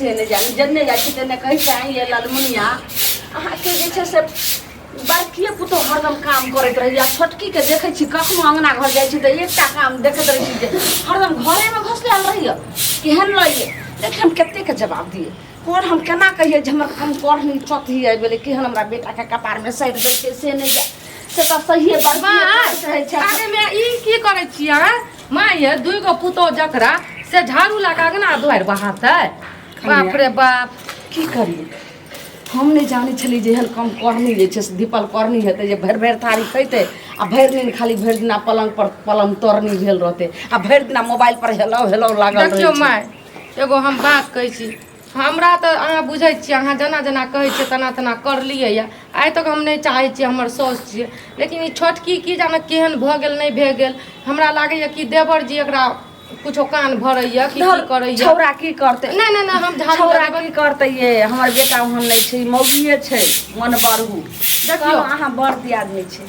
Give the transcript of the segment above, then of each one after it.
से नहि जानी। जन्ने जाइ छी तन्ने कहै छै, आइ ये ललमुनिया, अहाँके जे छै से बड़किए पुतोह हरदम काम करैत रहैया, छोटकीके देखै छी कखनो अङ्गना घर जाइ छी तऽ एकटा काम देखैत रहै छी जे हरदम घरेमे घुसलायल रहैया, केहन लइए। देखिए हम कतेकके जवाब दियै, कोन हम केना कहियै जे हमर कम करनी चौथी आबि गेलै, केहन हमरा बेटाके कपारमे सटि देलकै से नहि जाय। से तऽ सहिए बड़किए करैत रहै छै। अरे मैं ई की करै छी अहाँ माँ? ये दुई गो पुतोह जकरा से झाड़ू लगा के ना दुआरि बहारतै, बाप रे बाप। की करियै, हम नहि जानै छलियै जे एहन कम करनी जे छै से धीपल करनी हेतै जे भरि भरि थारी खैतै आ भरि दिन खाली भरि दिना पलङ्ग पर पलङ्ग तरनी भेल रहतै आ भरि दिना मोबाइल पर हेलौ हेलौ लागल रहै देखियौ छै। माय, एगो हम बात कहै छी, हमरा तऽ अहाँ बुझै छियै, अहाँ जेना जेना कहै छियै तेना तेना करलियै यऽ आइ तक। हम नहि चाहै छियै, हमर साउस छियै, लेकिन ई छोटकी की जाने केहन भऽ गेल, नहि भए गेल। हमरा लागैए कि देवर जी एकरा कुछो कान भरैया कि की करैया। छौड़ा की करतै? नहि नहि नहि, हम झाड़ू छौड़ा लगेबै। की करतै ये, हमर बेटा ओहन नहि छै, मौगिए छै मन बढ़ू। देखियौ। अहाँ बड़ दियादनी छै,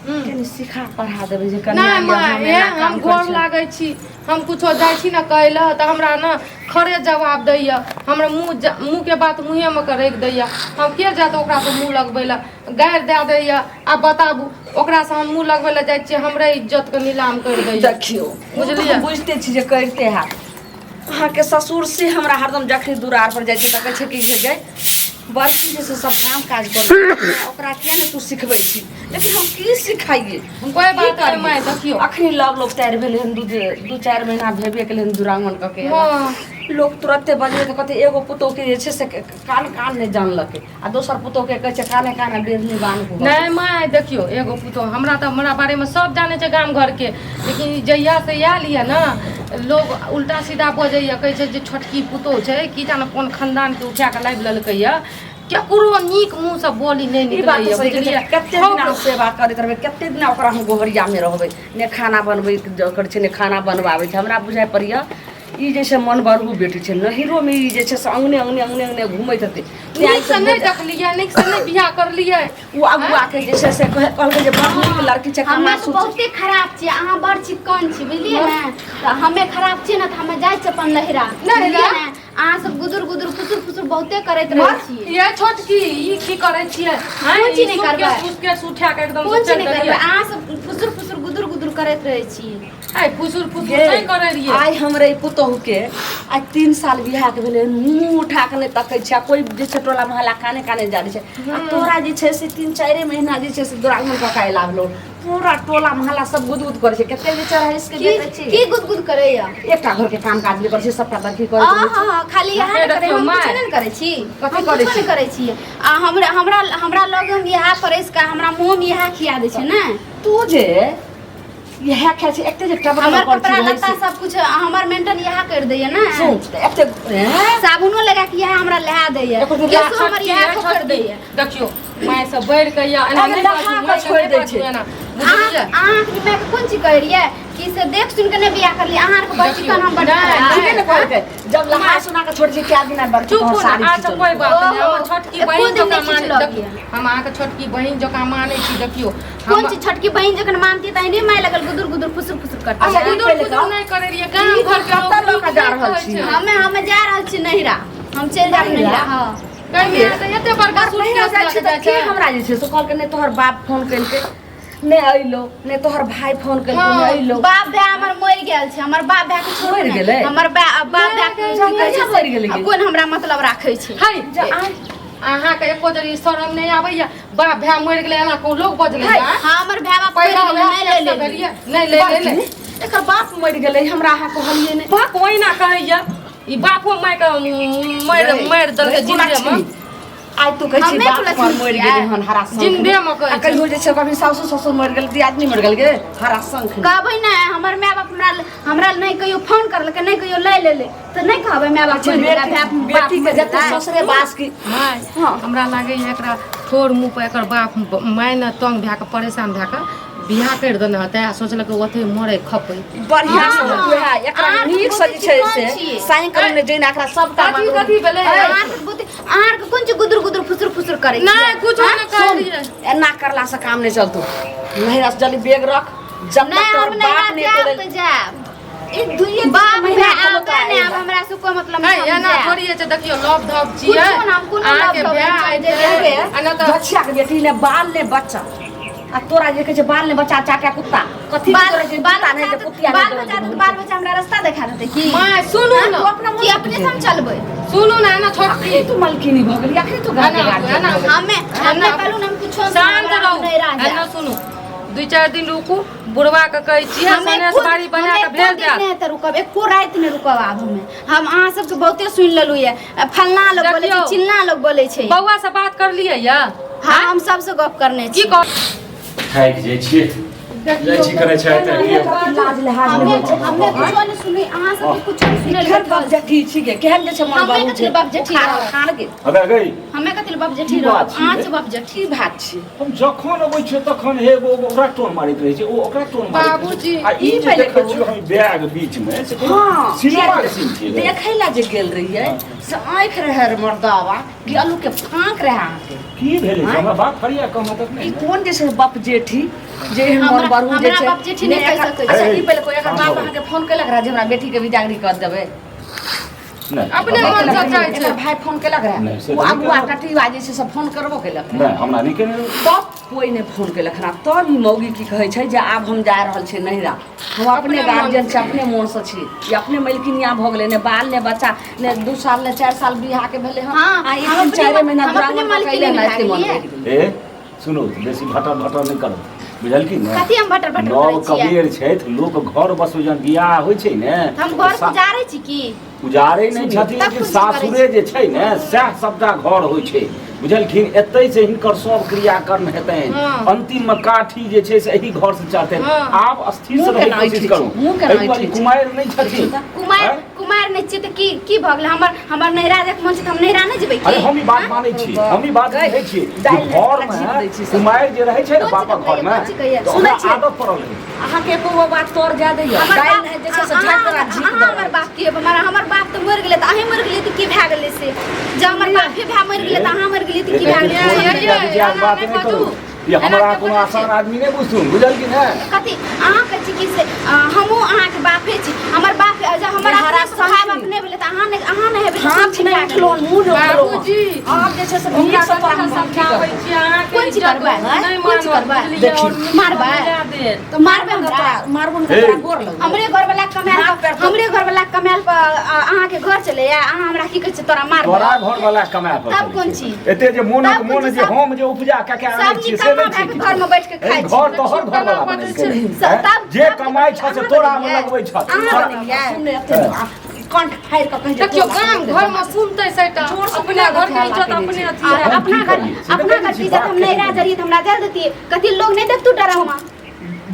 कनि सिखा पढ़ा देबै जे कनिया नहि ये, माय, हम हे एना हम काम गोर करै छी। लागै छी। हम कुछो जाइ छी ने कहै लए तऽ हमरा ने खरे जवाब दैया, हमरा मुँह मुँहके बात मुँहेमे के राखि दैया। हम के जायत ओकरासँ मुँह लगबै लए? गारि दए दैया। आब बताबू, ओकरासँ हम मुँह लगबै लए जाइ छियै, हमरे इज्जतके नीलाम करि दैया। देखियौ, बुझलियै? हम बुझिते छी जे करिते हैत अहाँके ससुर से। हमरा हरदम जखनी दुरार पर जाइ छै तऽ कहै छै कि जे गै, बड़की जे छै सब काम काज करै छै, ओकरा किया नहि तू सिखबै छी? लेकिन हम की सिखाइए? हम कोई की बात नहि करियै? माय, देखियौ। अखनी लव लोग तैयार भेलै हन, दू दू चारि महीना भेबे केलै हन दुरागमन कऽ के। लोक तुरते बजबै तऽ कहतै एगो पुतोहके जे छै से कान कान नहि जानलकै आ दोसर पुतोहके कहै छै काने काने बेरनी बान्ह। नहि माय, देखियौ, एगो पुतोह हमरा तऽ हमरा बारेमे सब जानै छै गाम घरके, लेकिन जहिया से आयल यऽ ने, लोग उल्टा सीधा बजैया, कहै छै जे छोटकी पुतोह छै, की जाने कोन खानदानके उठा कऽ लाबि लेलकै यऽ, केकरो नीक मुँहसँ बोली नहि ई बात निकलैया। तऽ सही कहै बुझलियै? छै। कते दिना हम सेवा करैत रहबै, कते दिना ओकरा हम गोहरियामे रहबै? ने खाना बनबै करै छै, ने खाना बनबाबै छै। हमरा बुझाइ पड़ैए ई जे छै मन बढ़ू बेटी छै, नहिरोमे ई जे छै से अङ्गने अङ्गने अङ्गने अङ्गने घुमैत हेतै। नीकसँ नहि देखलियै, नीकसँ नहि बियाह करलियै। ओ अगुआके जे छै से कहलकै जे बड़ नीक लड़की छै, हमे कमा तऽ बहुते खराब छियै, अहाँ बड़ चिक्कन छी, बुझलियै ने? तऽ हमे खराब छियै ने, तऽ हमे जाइ छियै अपन नहिरा, बुझलियै ने? अहाँ सब गुदुर गुदुर फुसुर फुसुर बहुते करैत रहै छियै। ये छोटकी, ई की करै छियै? कोन चीज नहि करबै? सूटकेस उठा के एकदम कोन चीज नहि चलि करबै? देलियै। अहाँ सब फुसुर फुसुर गुदुर गुदुर करैत रहै छियै। आइ फुसुर फुसुर नहि करै रहियै। आइ हमरे पुतोहु के आइ 3 साल बियाह के भेलै, मुँह उठा के नहि तकै छै आ कोइ जे छै टोला मोहल्ला काने काने जानै छै। आ तोरा जे छै से 3-4 महीना जे छै से दुरागमन कऽ के अयला भेलौ, पूरा टोला मोहल्ला सब गुदगुद करै छै। कते जे चढ़ के की देखै छी। की गुदगुद करैया? एकटा घर के काम काज नहि करै छै, सबटा बड़की करै छै। आहा, खाली इएह ने करै, हम माय। कुछो नहि ने करै छी। कथी हम करै कुछो छी? नहि करै छी। आ हमरा हमरा हमरा लग हम इएह परसि कऽ हमरा मुँहमे इएह खिया दै छै ने। तू जे इएह खाइ छै, एते जे टबरा हमर करै कपड़ा छी लत्ता सब कुछ हमर मेंटेन इएह करि दैया ने। सुन तऽ एते हैं? साबुनो लगा के इएह हमरा लहा दैया, एको दिन केशो हमर इएह खोखरि दैया। देखियौ, माय सब बढ़ि के या एना अरे नहि नहा बाजू, कऽ मायके छोड़ि नहि दै बाजू छै। एना, अहाँ बुझलियै? अहाँके मायके कोन चीज कहै रहियै कि से देख सुन के नहि बियाह करलियै? अहाँ आरके बड़ चिकन, हम बड़ नहि, खराब। ठीके ने कहलकै, जब लहा सुना के छोड़ छै क्या दिन बड़की चुप तोहर ने साड़ी अच्छा खींचल। कोई बात नहि, ओहो, हमर छोटकी एको बहिन दिन जकाँ नहि मानै खिचलक देखियौ, हम अहाँके छोटकी बहिन जकाँ मानै छी। देखियौ, कोन हम चीज छोटकी बहिन जखन मानती तऽ एहने माय लगल गुदुर गुदुर फुसुर फुसुर करती। अच्छा, ई गुदुर पहिले गुदुर कहू। नहि करै रहियै। गाम ई घर के कतऽ लोक लऽ कऽ जा नीक रहल नहि छी? कहै छै। हमे हमे जा रहल छी नहिरा, हम चलि जायब नहिरा? नहिरा। हँ, कहिया तऽ एते बड़का नहिरा सूटकेस जाइ लऽ छी कऽ तऽ जाइ के छै? हमरा जे छै से कहलकै नहि तोहर बाप फोन केलकै नहि अयलो, नहि तोहर भाय फोन केलकै हँ, नहि अयलो। बाप भाय हमर मरि गेल छै। हमर बाप भाय के छोड़ू मरि ने। गेलै? हमर बाप भाय के की कहै छै? मरि गेलै गे? कोन हमरा मतलब राखै छै? है जे आइ अहाँके एको जरी शरम नहि आबैया? बाप भाय मरि गेलै, एना कोन लोक बजलै? है, हाँ, हमर भाय बाप मरि पैदा गेलै, वएह नहि ले से लेली। भेलियै, नहि ले ले ले। एकर बाप मरि गेलै, हमरा अहाँ कहलियै नहि। बाप ओहिना कहैया, ई बापो मायके मारि मारि देलकै जिन्दे मे। आइ तू कहै छी हमे बाप कुलक्ष्मी हमर मरि छियै। गेलै हन हरा शंख जिन्दे मे कहै आ कहियो जे छै कभी सासु ससुर मरि गेल, दियादनी मरि गेल गे हरा शंख। कहबै ने, हमर माय बाप हमरा हमरा नहि कहियो फोन करलकै, नहि कहियो लै लेलै, तऽ नहि कहबै माय बाप मरि गेलै, भाय बाप बेटी के मरि जते गेलै? ससुरे बास की माय, हाँ। हमरा लागैए एकरा ठोर मुँह पर एकर बाप माय ने तंग भए कऽ परेशान भए कऽ बियाह करि देने हेतै आ सोचलकै ओतहि मरै खपै। बढ़िया से हाँ। वएह एकरा अहाँ नीक से जे छै बहुत से छियै। साइकिल ने जैना एकरा सबटा कथी कथी भेलै? अहाँ आरके बुद्धि- अहाँ आरके कोन चीज गुदुर गुदुर फुसुर फुसुर करै छियै? नहि कुछो नहि कहलियै। एना करला से काम नहि चलतो। नहिरा से जल्दी बैग रख, जब तक नहि, तोहर हम नहिरा बाप नहि जायब तोरे तऽ जायब। एक दुइये बाप महीना रे भेलो आब तोरा ने आब अयला। हमरा से कोई मतलब नहीं नहीं एना हम थोड़ी छै देखियौ लव धव छियै कुछो ना, हम कोनो लव अहाँके धव भाय नहि अयतै, छियै। आ नहि तऽ गछिया के बेटी ने बाल ने बच्चा आ तोरा जे कहै छै बाल ने बच्चा चाटा कुत्ता कथी बाल तोरा जे बाल कुत्ता नहि बच्चा जे कुतिया बाल नहि बच्चा तऽ बाल बच्चा हमरा रास्ता देखा देतै की माय सुनू तू ने अपना की अपने से हम चलबै सुनू ने एना छोटकी अखनी तू मलकिनी भऽ गेली अखनी तू घर के एना गार्जियन एना भऽ गेली। हमे हमे कहलू ना हम कुछो शांत रहू नहीं रह एना सुनू दू चारि दिन रुकू बुढ़वा के कहै छियै हमे सनेस खुद- बाड़ी बना हमे के भेज एको दिन देत नहि तऽ रुकब एको राति नहि रुकब आब हमे हम अहाँ सबके बहुते सुनि लेलू ये फलना लोग बोलै छै देखियौ। चिलना लोग बोलै छै बौआ से बात करलियै या हाँ हम सबसे गप करने की छी कह थाकि जाइ छियै जाइ छी करै छै तऽ लाज लिहाज हमे नहि छै। हमे कुछो नहि सुनी अहाँ सबके कुछो नहि सुनै केहन बाप जेठी छी गे केहन जे छै मन हमे बाबू कथी छै बाप जेठी खान रहब? खान गे अबे गई हमे कथी लए बाप जेठी की रहब बात छियै? अहाँ छै बाप जेठी की भात छी हम जखन अबै छियै तखन हे एगो ओकरा टोन मारैत रहै छै ओ ओकरा टोन मारैत रहै छै। बाबूजी, आ ई ई जे पहिले देखै कहू। छियै हम बैग बीच मे से कोनो हाँ सिनेमा के सीन छियै देखै ला जे गेल रहियै से आँखि रहै रे मर्दावा कि आलू के फाँक रहै अहाँके की भेलै आँय? हमरा बात फरिया कहमे तक ई नहि ने। कोन जे छै बाप जेठी जे एहन मन हमरा- बढ़ू जे हमरा छै बाप जेठी नहि कहि एकर- सकै अच्छा छै। ई पहिले कोइ एकर शान्त बाप हो। अहाँके फोन केलक रहए जे हमरा बेटीके बिदागरी कर देबै नहि अपने हमरा- मन से जाइ छै। एकर भाय फोन केलक रहए नहि, से ओ तऽ नहि अगुआ केलक। कटिवा जे छै से फोन करबो केलक रहए नहि हमरा नहि केने रहै। तब कोइ नहि फोन केलक हन आब तब ई मौगी की कहै छै जे आब हम जा रहल छियै नैहरा हम अपने अपने मोन गार्जियन छी अपने मोनसँ छी ई अपने मलकिनिया भऽ गेलै ने बाल ने बच्चा ने 2 साल ने 4 साल बियाहके भेलै हन हाँ, आ ई हम तीन अपने चारि महीना हम अपने दुरागमन कऽ मालकिनी के अयलै ने भए एते मन गेलियै। बढ़ि गेलै ए सुनू बेसी भटर भटर नहि करू बुझलखिन ने कथी हम भटर भटर नव करै छियै कबीर छथि लोक घर बसो जहन बियाह होइ छै ने हम घर सा- उजारै छी की उजारै नहि छथिन तब लेकिन कुछ करै सासुरे जे छै ने सएह सबटा घर होइ छै बुझलखिन एतै से हिनकर सब क्रियाकर्म हेतनि हँ। अंतिम मे काठी जे छै से एही घर से चढ़तनि हँ। आब स्थिर से मुँह रहै केना कोशिश ऐठै करू छै? मुँह केना एहि दुआरे ऐठै छै? कुमारि नहि छथिन कुमार आँय? कुमार नहि छियै तऽ की की भऽ गेलै हमर हमर नैहरा जाइके मन छै तऽ हम नैहरा नहि जेबै अरे की हम ई बात मानै छी हम ई बात गै, बुझै छी जे दालि घर अजीब मे दै छी सब। कुमारि जे रहै छै ने कोन बापक चीज घर मे कहैया, कोन चीज कहैया? तऽ सुनै ओकरा छियै? आदत पड़ल रहै छै अहाँके एको गो बात तोर जा दैया हमर दालि बाप नहि जे छै से झाड़ि तोरा अहाँ झीक अहाँ दऽ हमर बाप की हमर हमर बाप तऽ मरि गेलै तऽ अहीं मरि गेलियै तऽ की भए गेलै से जब हमर बापे भाय मरि गेलै तऽ अहाँ मरि गेलियै तऽ की भए ये, गेलै ये, ये, विचार एना बात नहि नहि करू बाजू। ई एना हमरा के कोनो बजै आसान छियै? आदमी नहि बुझथुन बुझल कि नहि कथी अहाँ कहै छी कि से हमहूँ अहाँके बापे छी हमर बाप जब हमर हरा अपने भाय बाप नहि भेलै तऽ अहाँ नहि अहाँ नहि हेबै तऽ हाथ कोन नहि भए उठलो गेलै? मुँह नहि उठलो बाबूजी आब जे छै से ओकरा नीकसँ तोरा कतना हम समझाबै की छी अहाँके कोन चीज इज्जत करबै? नहि कोन चीज मानत करबै? बुझलियै देखी। और मुँह मारबै? मिला देत तऽ मारबै हमरा मारबो नहि हे। तोरा गोर लगबो हमरे घर वाला कमायल हाथ पैर तो- हमरे घर वाला कमायल पर अहाँके घर चलैया अहाँ हमरा की कहै छी तोरा मारबै तोरा घर वाला कमाय पर तब चलै कोन छै। चीज? एते जे मोनक तब कोन मोन चीज? जे सब- हम जे उपजा कऽ के आनै सब छियै से निकम्मा नहि भए छै के घर में बैठ के एहि खाइ छी घर तोहर घर वाला बनेलकै सब- तब- जे तब- कमाइ छ से अहाँ तोरा मे बनेलियै? लगबै छ अहाँ तोरा- बनेलियै? सुन एते कंठ फाड़ि कऽ कहि देखियौ गाम घर में सुनते सैटा जोर से अपने घर के हल्ला इज्जत केने अपने छै। अथी है। हम अपना की घर करियै? से तऽ अपना कहै घर छी, की इज्जत बात हम नैहरा केने जरियै तऽ हमरा जाय देतियै कथी लोग नहि देखतू डरामा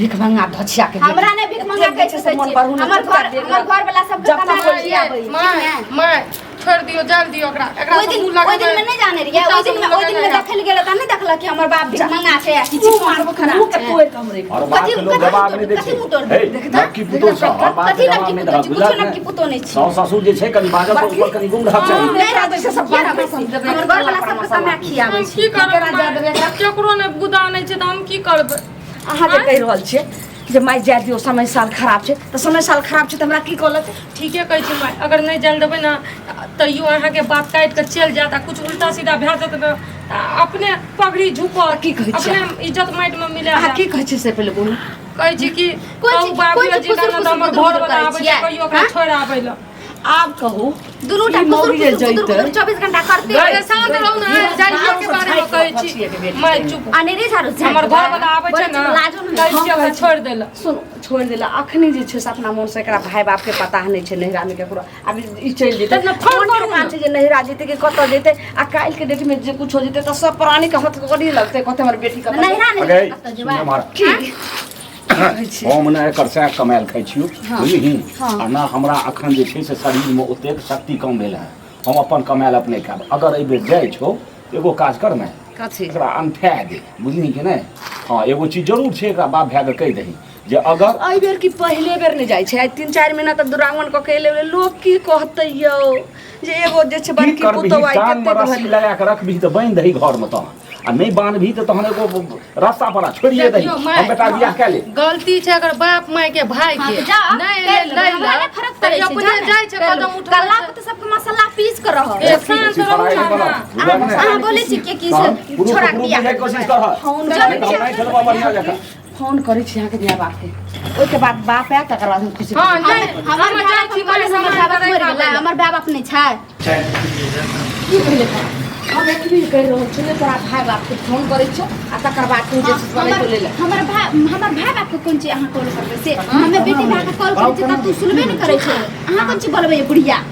भिखमंगा धछिया के हमरा नहि भिखमंगा एते कहि जे छै सकै से मन छी बढ़ू ने हमर चुपचाप घर देख हमर घर वाला सबके जब तक कमायल होइए, खियाबै माय माय छोड़ दियो जल दियो ओकरा एकरा ओहि से दिन मुँह ओहि दिन लगेबै में नहि जाने रहियै कुत्ता ओहि दिन से में मुँह ओहि दिन में लगेबै। देखल गेल तऽ नहि देखलक कि हमर बाप भिखमंगा छै आ किछु मुँह मारबो खराब मुँह के छै तोड़ि कऽ हम रखि हर बात कथी- के लोग कथी जवाब नहि दै कथी छै मुँह तोड़ हे देखता? नवकी पुतोह छ हर बात कथी के नवकी जवाब नहि पुतोह दहक छै कुछो बुझलक नवकी ने पुतोह नहि छै साउस ससुर जे छै कनि बाजल तऽ ऊपर कनि गुम रहक चाही नहि रहबै से सब किया बात रहबै हम देबै, हमर घर वाला सबके कमा खियाबै हम छै की करबै केना जा देबै एकरा? केकरो नहि गुदा नहि छै तऽ हम की करबै अहाँ जे कहि रहल छियै जे माय जाय दियौ समय साल खराब छै तऽ समय साल खराब छै तऽ हमरा की कहलक ठीके कहै छी माय अगर नहि जायल देबै ने तैयो अहाँके बात काटि कऽ चलि जायत आ किछु उल्टा सीधा भए जायत ने तऽ अपने पगड़ी झुकत की कहै छियै? अपने इज्जत माटिमे मिला अहाँ जायत की कहै छियै से पहिले बोलू कहै छी कि कोन कहू चीज- बाबूजी कोन चीज जी फुसुर ने तऽ हमर फुसुर घर वाला करै आबै छै छियै? कहियो ओकरा हाँ? छोड़ि आबै लए आब कहू दुनू टा ई फुसुर मौगी जे फुसुर गुदुर जैतै गुदुर 24 घंटा करते अरे शांत रहू ने जाइए के बारे में कहै छी माय चुप अनेरे झाड़ू झाड़ि हमर देबै। घर वाला आबै छै ने लाजो नहि कहै छियै ओकरा छोड़ि दै लए सुन छोड़ि देला अखनी जे छै से अपना मोनसँ एकरा भाय बापके पता नहि छै नैहरामे ककरो आब ई चलि जेतै तब ने फोन कोन करू ठेकान ने। छै जे नैहरा जेतै कि कतऽ जेतै आ काल्हिके डेटमे जे कुछो जेतै तऽ सब प्राणीके हथकड़ी लगतै कहतै हमर बेटी कतऽ नैहरा नहि अगे कतऽ जेबै सुन हमारा की कहै छी हम ने एकर सएह कमायल खाइ छियौ बुझलिही आ ना हमरा अखन जे छै से शरीरमे ओतेक शक्ति कम भेल हँ हम अपन कमायल अपने खायब अगर एहिबेर जाइ छौ तऽ एगो काज कर ने कथी एकरा अनठा दे बुझलिही कि नहि हँ एगो चीज जरूर छै एकरा बाप भायके कहि दही जे अगर एहि बेर की पहिले बेर नहि जाइ छै आइ 3-4 महीना तक दुरागमन कऽ के एलै लोक की कहतै यौ जे एगो जे छै की बड़की करबिही पुतोह आइ टांगमे कतेक रस्सी भेल लगा कऽ रखबिही तऽ बान्हि दही घरमे तहन आ नहि बान्हबही तऽ तहन एगो रास्ता पर छोड़िए दही देखियौ, माय, हम बेटा बियाह कए ले गलती छै अगर बाप माय के भाई हाँ, के तऽ जाउ, नहि कर लेबै, लै हमरा ला नहि फरक पड़ै तऽ छै, अपने जाउ ने, जाइ छै कर कदम लेबै। उठबै कल्ला छै। पर तऽ सबके मसाला पीस के रहल ए, शांत रहू पढ़ाइ ने नहि अहाँ। करब, बुझलक ने? अहाँ बोलै छी के की से तहन पुरुष छोड़ा के पुरुष बियाह बुझैके कोशिश करह फोन नहि तऽ हम नहि खेलबऽ बढ़िआँ जकाँ फोन करै छी अहाँके माय बापके ओहिके बाद बाप आयत तकर बाद हम खुशी हँ नहि हमर हम भाय जाइ छी बाप माय हमर सामान भाय बाप करै मरि गेलै हमर भाय बाप नहि छै की भेलै हम एतबी कहि रहल छी ने तोरा भाय बापके फोन करै छियौ आ तकर बाद तू जे छै से हमर ले ले हमर भाय हमर भाय बाप के कोन चीज अहाँ कॉल करबै से हमे बेटी भाय के कॉल करै छी तब तू सुनबे नहि करै छै अहाँ कोन चीज बोलबै बुढ़िया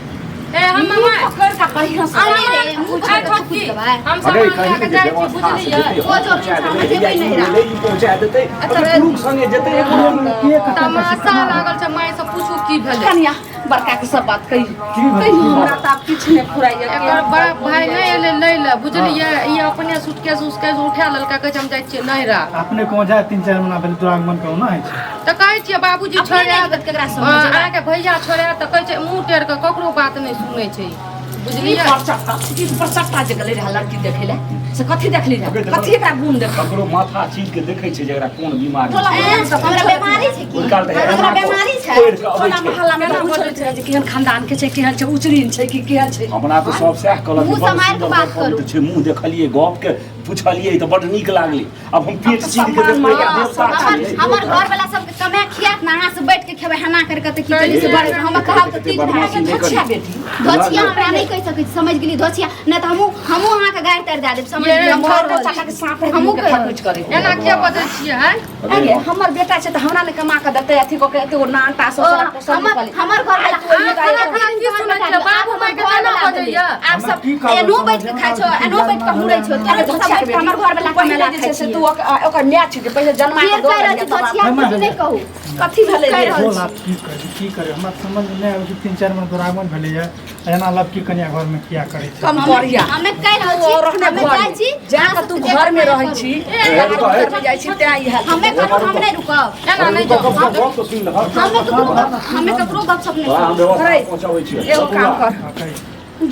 ए हम मामा पकड़ के बढ़िआँ से अरे रे मुँह आइ पकड़ के छोटकी पूछ देबै हम अरे सामान कहीं लए के के जाइ छी व्यवस्था से बुझलियै जेतै ओ जो पहुँचा हम देतै जेबै ई नहिरा। ले ई पहुँचा देतै अच्छा, पुरुष संगे जेतै एगो तमाशा लागल छै माय से पूछू की भेलै कनिया बड़का के सब बात कही कही हमरा तऽ आब किछु नहि फुराइया एकर बाप भाय नहि एलै लै लए बुझलियै ई अपने सूटकेस उसकेस उठा लेलकै कहै छै हम जाइ छियै नहिरा अपने कहूँ जाए 3-4 महीना भेल दुरागमन कहूँ ना होइ छै तऽ कहै छियै बाबूजी अपने छोड़ायत नहि जेबै केकरा संगे जेबै। अहाँके भैया छोड़ायत तऽ कहै छै मुँह टेढ़ कऽ ककरो बात नहि सुनै छै ई बुझलियै परचट्टा ई परचट्टा जे गेलै रहए लड़की देखै लए से कथी देखली रहए कथी एकरा गुण देखल ककरो माथा चीर के देखै छै जे एकरा कोन बीमारी टोला छै ऐं, हमरा बीमारी छै की ओहि काल तऽ हमरा एना बीमारी छै पढ़ि कऽ अबै टोला छै मोहल्ला मे तऽ पूछल छै जे केहन खानदान के छै केहन छै उचरीन छै कि केहन छै हमरा तऽ सब सएह कहलक जे मुँह बड़ सम्हारि कऽ सुन्दर बात बड़ पवित्र करू। छै मुँह देखलियै गपके पुछलियै तऽ बड नीक लागलै अब हम पेट चीर के सम्मान देखबै माया, देवता हमर छै हमर घर वाला सबके कमा खियात ना अहाँ से बैठ के खेबै हना कर के तऽ की चली से बड़ हम कहब तऽ तीन भाई बदमाशी नहि करी। धोछिया बेटी धोछिया हमरा नहि कहि सकै छी समझ गेली धोछिया नहि तऽ हमहूँ हमहूँ अहाँके गारि तारि दए देब समझ ये गेली हम घर कहि रहल चाचा के छी। साँप रहे हमहूँ मुँह के कहि रहल खकुच करे एना किया बजै छियै आँय अरे हमर बेटा छै तऽ हमरा ने कमा के देतै अथी कऽ के एते गो नानटा ओ, ससुरा पोसल हमर निकली हमर घर वाला अहाँ खाना खाना की सुनै छियै बाप माय के केना बजैया आब हमरा सब की कहब, एनो बैठ के खाइ छौ एनो बैठ के हुरै छौ तोरे सब बैठ के हमर घर वाला पहिले कमेला जे खाइ छै से छियै तू ओकर माय छै जे पहिले जन्मा के फेर दऽ कहि रहल छी देलियै तब धोछिया किछु नहि कहू कथी भेलै कहि रे? रहल बोल आब की करी की करी हमरा समझ में नहि आबै छै 3-4 महीना दुरागमन भेलैया एना लड़की कनिया घर में किया करै छै कम करिया हमे कहि रहल तू छी रहने हमे घर जाइ में। छी जा कऽ तू घर में रहै छी घर में जाइ छी तें ई हाल हमे कहलहुँ हम नहि रुकब एना नहि जाउ गप गप तऽ सुनि लहक हमे ककरो हमे ककरो गप सप नहि तोरा हम सुनब। व्यवस्था अरे, पहुँचाबै छियै एगो काम कर हाँ, कही।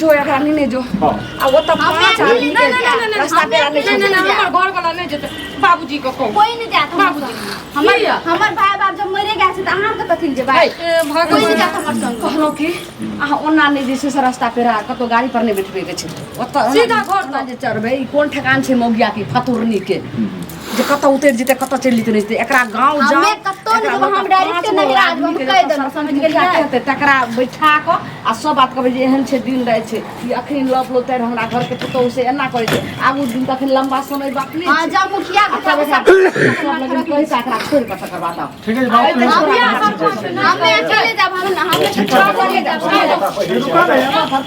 जो एकरा नहीं जो हाँ। आ ओतऽ हमे पाँच अकेले आदमी नहि, नहि, नहि, रास्ता पेरा नहि नहि नहि नहि हमर घर वाला नहि जेतै बाबूजी के कहू कोई नहीं जात हमर बाबूजी। संग। हमर किया? हमर भाई बाप जब मरे गए छै तऽ अहाँ के कथी लए जेबै ए कोई नहीं भगवान जात हमर संग कहलहुँ कि अहाँ ओना नहि जे छै से रास्ता पेरा कतौ गाड़ी पर नहि बैठबै के छै ओतऽ ओना सीधा घर ओना जे चढ़बै ई कोन ठेकान छै मौगिया के फतुरनी के जे कतऽ उतरि जेतै कतऽ चलि जेतै नहि जेतै एकरा गाँव जाउ हमे कतौ नहि एकरा जेबै, हम लऽ कऽ डायरेक्ट पाँच गो नहिरा आदमी जेबै, हम के कहि जतऽ देलहुँ, सरपंच समझ गेलियै? हेतै तकरा बैठा कऽ आ सब बात कहबै जे एहन छै दिन राति छै ई अखन लप लोतरि हमरा घरके पुतोहु से एना करै छै आगू दिन तऽ अखन लम्बा समय बाकी हाँ छै जाउ मुखिया आ के तब कहबै एकरा सब सब लगन कहि कऽ एकरा छोड़ि कऽ तकर बाद आउ ठीक है बाप हमे अकेले जाब हम हमे ठीक छै अकेले जाब रुका रुका ना